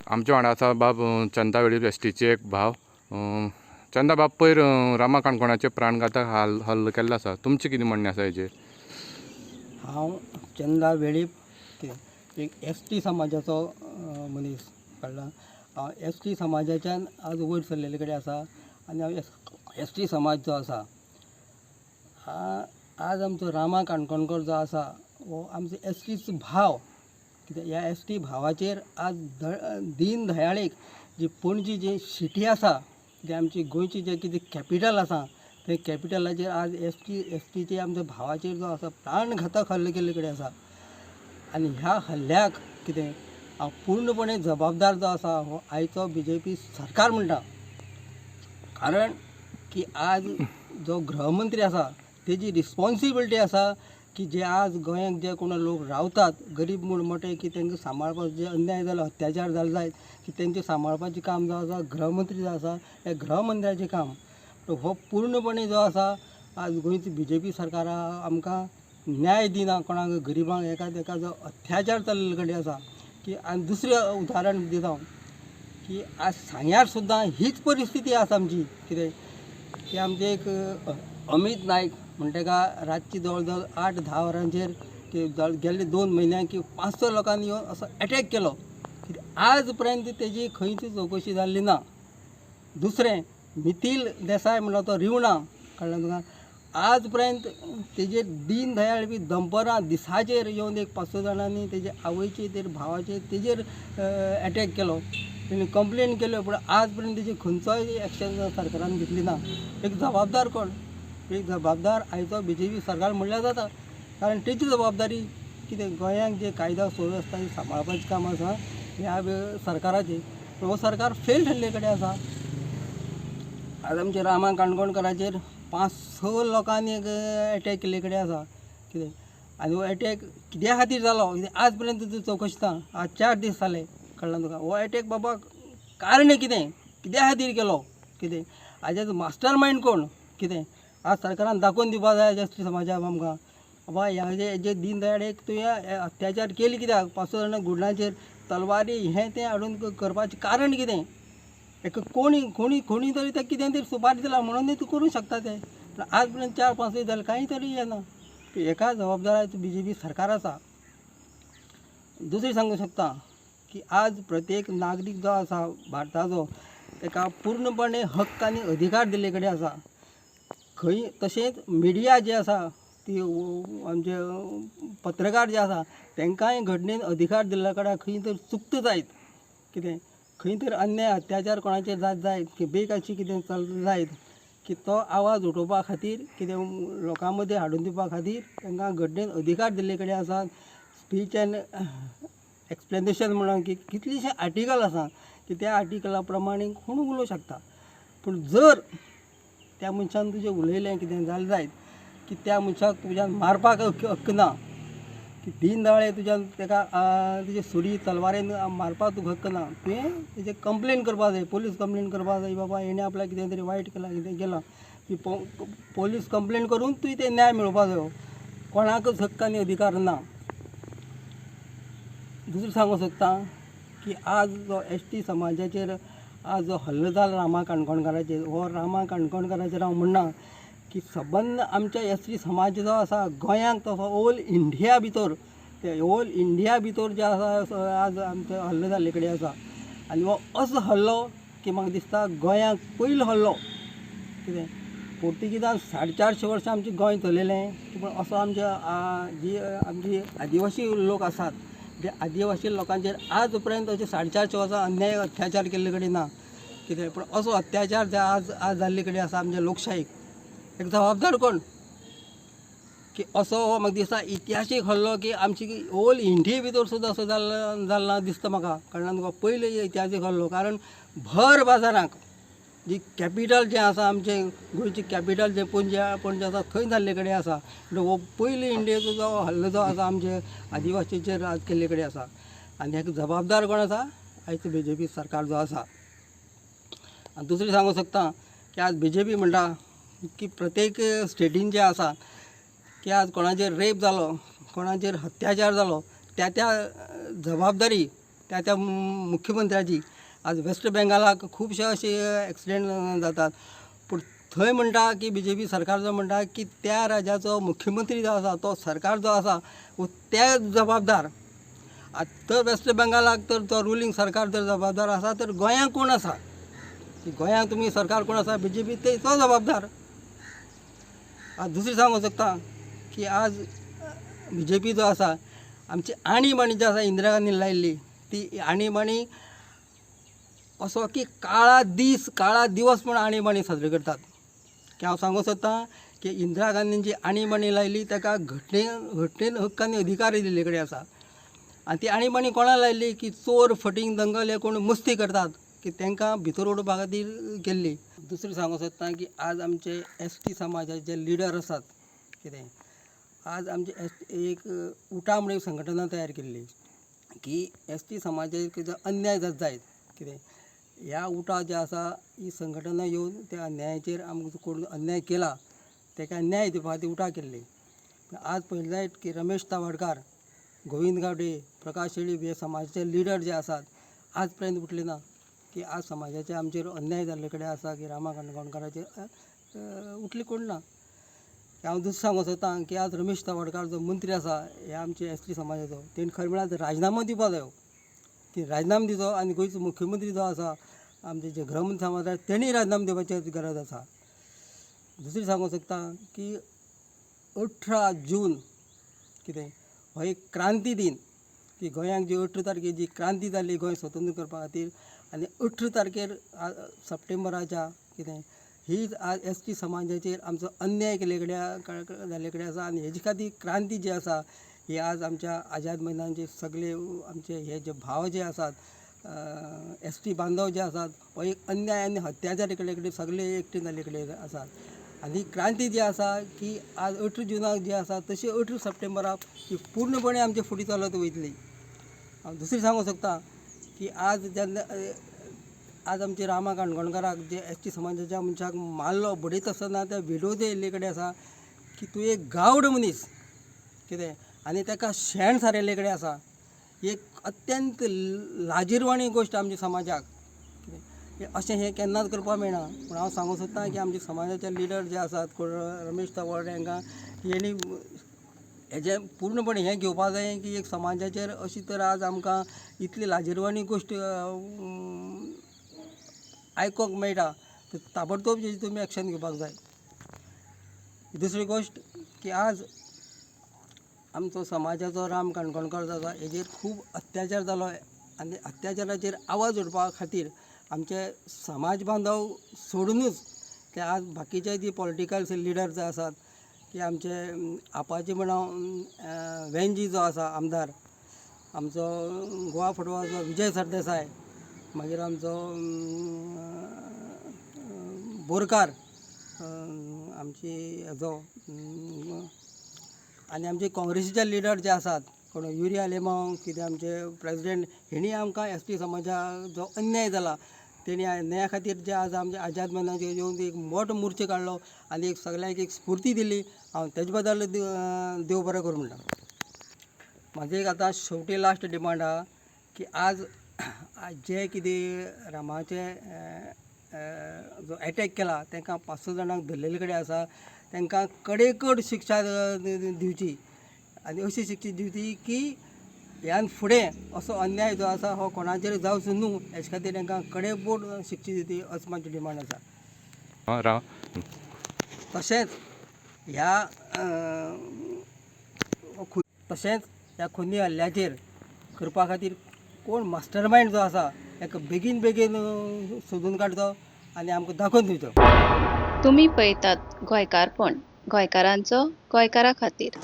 आमच्या वांगडा आसा बाब चंदा वेळीप एसटीचे एक भाव. चंदा बाब, पयर रामा काणकोणाचे प्राणघातक हल्लो केल्लो आसा, तुमचें कितें म्हणणें आसा हेजेर? हांव चंदा वेळीप, एक एस टी समाजाचो मनीस, कळ्ळा. हांव एस टी समाजाच्यान आज वयर सरलेले कडेन आसा आनी हांव एस टी समाज जो आसा, आज आमचो रामा काणकोणकर जो आसा हो आमचो एस टीचो भाव. कित्याक ह्या एस टी भावाचेर आज दीन दयाळीक जी पणजी जी सिटी आसा, जी आमची गोंयची जे कितें कॅपिटल आसा, ते कॅपिटलाचेर आज एस टीचे आमच्या भावाचेर जो आसा प्राणघातक हल्लो केल्ले कडेन आसा. आनी ह्या हल्ल्याक कितें हांव पूर्णपणे जबाबदार जो आसा हो आयचो बी जे पी सरकार म्हणटा. कारण की आज जो गृहमंत्री आसा तेजी रिस्पोन्सिबिलिटी आसा की जे आज गोंयांत जे कोण लोक रावतात गरीब म्हूण मोठे, की तांकां सांबाळपाक जे अन्याय जालो, अत्याचार जालो जायत, की तेंचे सांबाळपाचें काम जो आसा गृहमंत्री जो आसा हें गृहमंत्र्याचें काम. हो पूर्णपणे जो आसा आज गोंयची बी जे पी सरकारा आमकां न्याय दिना कोणाक, गरिबांक एका तेका जो अत्याचार चल्ले कडेन आसा. की आनी दुसरें उदाहरण दिता हांव की आज सांग्यार सुद्दां हीच परिस्थिती आसा आमची. कितें की आमचे एक अमीत नायक म्हणटा तेका रातची जवळ जवळ 8-10 वरांचेर की गेल्ले 2 म्हयन्यांक की 500 लोकांनी येवन असो एटॅक केलो. कित्याक आज पर्यंत तेजी खंयची चवकशी जाल्ली ना. दुसरें मिथील देसाय म्हणटा तो रिवणा, कळ्ळें तुका, आज पर्यंत तेजेर दीन दयाळ बी दंपरां दिसाचेर येवन एक 500 जाणांनी तेजे आवयचे तेजे भावाचेर तेजेर एटॅक केलो. तेणी कंप्लेन केल्यो पूण आज पर्यंत तेजी खंयचोय एक्शन सरकारान घेतली ना. एक जबाबदार कोण? एक जबाबदार आयचो बी जे पी सरकार म्हणल्यार जाता. कारण तेजी जबाबदारी कितें गोंयांक जे कायदो सुवेवस्था ही सांबाळपाचें काम आसा ह्या सरकाराचें. पूण हो सरकार फेल ठरले कडेन आसा. आज आमच्या रामा काणकोणकाराचेर 5-6 लोकांनी एक एटॅक केल्ले कडेन आसा. कितें आनी हो एटॅक कित्या खातीर जालो आज पर्यंत तूं चवकशी ना. आज 4 दीस जाले, कळ्ळें तुका. हो एटॅक बाबा कारण कितें, कित्या खातीर केलो, कितें हाजें मास्टर मायंड कोण, कितें आज सरकारान दाखोवन दिवपा जाय एस टी समाजाक आमकां. बाबा ह्या जे दीन दयाळ एक तुवें अत्याचार केले कित्याक, 500 जाणां गुंडांचेर तलवारी हें तें हाडून करपाचें कारण कितें? एक कोणी कोणी कोणी तरी तें कितें तरी सुपारी दिला म्हणून तूं करूंक शकता तें. पूण आज पर्यंत 4-5 दीस जाले कांय तरी येना. एका जबाबदार बी जे पी सरकार आसा. दुसरें सांगूंक शकता की आज प्रत्येक नागरीक जो आसा भारताचो ताका पूर्णपणे हक्क आनी अधिकार दिल्ले कडेन आसा. खंय तशेंच मिडिया जे आसा ती आमचे पत्रकार जे आसा तांकांय घडणेन अधिकार दिल्ल्या कडेन खंय तर चुकता जायत, कितें खंय तर अन्याय अत्याचार कोणाचेर जात जायत की बेकायशी कितें चलता जायत की तो आवाज उठोवपा खातीर कितें लोकां मदीं हाडून दिवपा खातीर तांकां घडणेन अधिकार दिल्ले कडेन आसा. स्पीच एंड एक्सप्लेनेशन म्हणून की कितलीशीं आर्टिकल आसा की त्या आर्टिकला प्रमाणे कोण उलोवंक शकता. पूण जर त्या मनशान तुजें उलयलें कितें जालें जायत की त्या मनशाक तुज्यान मारपाक हक्क ना, की दीन दयाळ तुज्यान ताका तुजे सुरी तलवारेन मारपाक तुका हक्क ना. तुवें तेजें कंप्लेन करपाक जाय, पोलीस कंप्लेन करपाक जाय, बाबा हेणें आपल्याक कितें तरी वायट केलां कितें केलां, ती पोलीस कंप्लेन करून तुवें तें न्याय मेळोवपाक जायो. कोणाकच हक्क आनी अधिकार ना. दुसरें सांगूंक सोदता की आज जो एस टी समाजाचेर आज जो हल्लो जाला रामा काणकोणकाराचेर, हो रामा काणकोणकाराचेर हांव म्हणना की सबंद आमच्या एस टी समाज जो आसा गोंयांक तसो ऑल इंडिया भितर, ते ऑल इंडिया भितर जे आसा आज आमचो हल्लो जाल्ले कडेन आसा. आनी हो असो हल्लो की म्हाका दिसता गोंयांक पयलो हल्लो. कितें पोर्तुगीजान 450 वर्सां आमचें गोंय चलयलें, पूण असो आमच्या जी आमची आदिवासी लोक आसात ते आदिवासी लोकांचेर आज पर्यंत अशें 450 वर्सां अन्याय अत्याचार केल्ले कडेन ना. कितें पूण असो अत्याचार जे आज आज जाल्ले कडेन आसा आमच्या लोकशाहीक एक जबाबदार कोण? की असो हो म्हाका दिसता इतिहासीक हल्लो की आमची ऑल इंडिये भितर सुद्दां असो जाल्लो दिसता म्हाका. कळ्ळें तुका, पयलो इतिहासीक हल्लो. कारण भर बाजारांक जी कॅपिटल जें आसा आमचें गोंयचें कॅपिटल जें पणजे आसा थंय जाल्ले कडेन आसा. हो पयलो इंडियेचो जो हल्लो जो आसा आमचे आदिवासीचेर आज केल्ले कडेन आसा. आनी हाका जबाबदार कोण आसा? आयचो बी जे पी सरकार जो आसा. आनी दुसरें सांगूंक सोदता की आज बी जे पी म्हणटा की प्रत्येक स्टेटीन जें आसा की आज कोणाचेर रेप जालो, कोणाचेर अत्याचार जालो, त्या त्या जबाबदारी त्या त्या मुख्यमंत्र्याची. आज वेस्ट बेंगालाक खुबशे अशे एक्सिडंट जातात, पूण थंय म्हणटा की बी जे पी सरकार जो म्हणटा की त्या राज्याचो मुख्यमंत्री जो आसा तो सरकार जो आसा वो ते जबाबदार. आतां तर वेस्ट बेंगालाक तर तो रुलींग सरकार जर जबाबदार आसा तर गोंयांक कोण आसा? गोंयांक तुमी सरकार कोण आसा? बी जे पी, ते तो जबाबदार. आज दुसरें सांगूंक सोदता की आज बी जे पी जो आसा आमची आणीबाणी जी आसा इंदिरा गांधीन लायिल्ली ती आणीबाणी असो की काळा दीस काळा दिवस म्हूण आणीबाणी साजरी करतात. की हांव सांगूंक सोदतां की इंदिरा गांधीन जी आणीबाणी लायली ताका घटनेन हक्क आनी अधिकार दिल्ले कडेन आसा. आनी ती आणीबाणी कोणा लायली की चोर फटींग दंगल हे कोण मस्ती करतात की तांकां भितर उडोवपा खातीर केल्ली. दुसरें सांगूंक सोदता की आज आमचे एस टी समाजाचे लिडर आसात, कितें आज आमचे एस एक उटा म्हण एक संघटना तयार केल्ली की एस टी समाजाचेर कितें अन्याय जात जायत, कितें ह्या उटा जे आसा ही संघटना येवन त्या अन्यायाचेर आमकां कोण अन्याय केला ताका न्याय दिवपा खातीर उटा केल्ली. आज पळयलें जायत की रमेश तवडकार, गोविंद गावडे, प्रकाश वेळीप हे समाजाचे लिडर जे आसात आज पर्यंत उठले ना की आज समाजाचे आमचेर अन्याय जाल्ले कडेन आसा की रामा काणकोणकाराचेर उठले कोण ना. हांव दुसरें सांगूंक सोदता की आज रमेश तवडकार जो मंत्री आसा हे आमचे एस टी समाजाचो, तेणी खरें म्हळ्यार राजिनामो दिवपा जायो, ती राजिनामो दिवचो आनी गोंयचो मुख्यमंत्री जो आसा आमचे जे गृहमंत्री आसा तेणी राजिनामो दिवपाची गरज आसा. दुसरें सांगूंक सोदता की 18 जून कितें हो एक क्रांती दिन की गोंयांक जी 18 तारखेर जी क्रांती जाली गोंय स्वतंत्र करपा खातीर आनी 18 तारखेर सप्टेंबराच्या कितें ही आज एस टी समाजाचेर आमचो अन्याय केल्ले कडेन जाल्ले कडेन आसा. आनी हेजे खातीर क्रांती जी आसा ही आज आमच्या आझाद मैदानाचेर सगळे आमचे हे जे भाव जे आसात एस टी बांधव जे आसात हो एक अन्याय आनी अत्याचार केल्ले कडेन सगळे एकठांय जाल्ले कडेन आसात. आनी क्रांती जी आसा की आज 18 जुनाक जी आसा तशी 18 सप्टेंबराक ही पूर्णपणे आमचे फुडें चलत वयतली. हांव दुसरें सांगूंक सोदता की आज जेन्ना आज आमचे रामा काणकोणकाराक जे एस टी समाजाच्या मनशाक मारलो बडयता आसतना त्या विडियो जे येयल्ले कडेन आसा की तूं एक गावड मनीस कितें आनी ताका शेण सारयल्ले कडेन आसा. एक अत्यंत लाजिरवाणी गोश्ट आमच्या समाजाक, कितें अशें हें केन्नाच करपाक मेळना. पूण हांव सांगूंक सोदता की आमच्या समाजाचे लिडर जे आसात कोण रमेश तवडे हांकां हेणी हेजें पूर्णपणे हें घेवपाक जाय की एक समाजाचेर अशी तर आज आमकां इतली लाजिरवाणी गोश्ट आयकोंक मेळटा तर ताबडतोब तेजी तुमी एक्शन घेवपाक जाय. दुसरी गोश्ट की आज आमचो समाजाचो राम काणकोणकार जो आसा हेजेर खूब अत्याचार जालो आनी अत्याचाराचेर आवाज उठोवपा खातीर आमचे समाज बांधव सोडुनूच ते आज बाकीचे जे पॉलिटिकल लिडर जे आसात की आमचे आपाचे म्हण वेंजी जो आसा आमदार, आमचो गोवा फुटबॉलाचो विजय सरदेसाय, मागीर आमचो बोरकार, आमची हेजो आनी आमचे काँग्रेसीचे लिडर जे आसात कोण युरी आलेमांव कितें आमचे प्रेजिडेंट हेणी आमकां एस टी समाजाक जो अन्याय जाला तेणी अन्याया खातीर जे आज आमचे आझाद मैदानाचेर येवन एक मोठो मोर्चा काडलो आनी एक सगल्यांक एक स्फुर्ती दिली. हांव तेजे बद्दल देव बरें करूं म्हणटा. म्हाजी एक आतां शेवटी लास्ट डिमांड आहा की आज जे कितें रामाचे जो एटॅक केला तांकां 5-6 जाणांक धरलेले कडेन आसा तांकां कडेकड शिक्षा दिवची आनी अशी शिक्षा दिवची की ह्यान फुडें असो अन्याय जो आसा हो कोणाचेर जावचो न्हू हेजे खातीर तांकां कडेकोट शिक्षा दिवची अशी म्हाजी डिमांड आसा. तशेंच ह्या तशेंच ह्या खुनी हल्ल्याचेर करपा खातीर कोण मास्टर मायंड जो आसा ताका बेगीन बेगीन सोदून काडचो आनी आमकां दाखोवन दिवचो. तुमी पळयतात गोंयकारपण, गोंयकारांचो गोंयकारा खातीर.